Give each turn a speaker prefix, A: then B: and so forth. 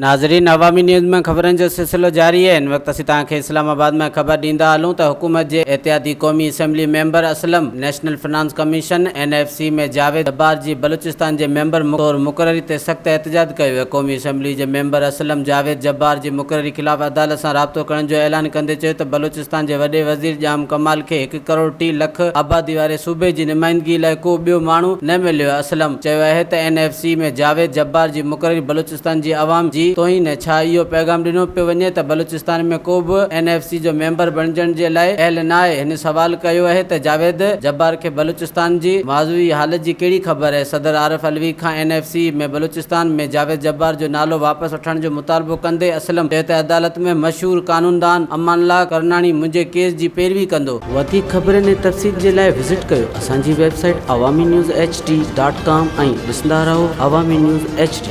A: ناظرين عوامي نيوز ۾ خبرن جو سلسلو جاري آهي هن وقت اسين توهان کي اسلام آباد مان خبر ڏيندا هلون ته حڪومت جي اتحادي قومي assembly member Aslam national finance commission, N F C, ۾ Javed Jabbar جي بلوچستان جي ميمبر طور مقرري تي سخت احتجاج ڪيو ويو قومي اسيمبلي جي ميمبر اسلم جاويد جبار جي مقرري خلاف عدالت سان رابطو ڪرڻ جو اعلان ڪندي چيو ته بلوچستان جي وڏي وزير ڄام ڪمال کي هڪ ڪروڙ ٽي لک آبادي واري صوبي جي نمائندگي لاء ڪو ٻيو ماڻهو نه مليو اسلم چيو آهي ته N F C ۾ Javed Jabbar جي مقرري بلوچستان جي عوام جي توهين ۽ ڇا اهو پيغام ڏنو پيو وڃي ته بلوچستان ۾ ڪو به اين ايف سي جو ميمبر بڻجڻ جي لاء اهل ناهي هن سوال ڪيو اهي ته جاويد جبار کي بلوچستان جي ماضوي حالت جي ڪهڙي خبر اهي صدر عارف علوي کان N F C ۾ Balochistan ۾ Javed Jabbar جو نالو واپس وٺڻ جو مطالبو ڪندي اسلم چيو ته عدالت ۾ مشهور قانوندان امان الله ڪرناڻي منهنجي ڪيس جي پيروي ڪندو. وڌيڪ خبرن ۽ تفصيل جي لاء وزٽ ڪيو اسان جي website Awami news H D dot com ۽ ڏسندا رهو عوامي نيوز ايڇ ڊي.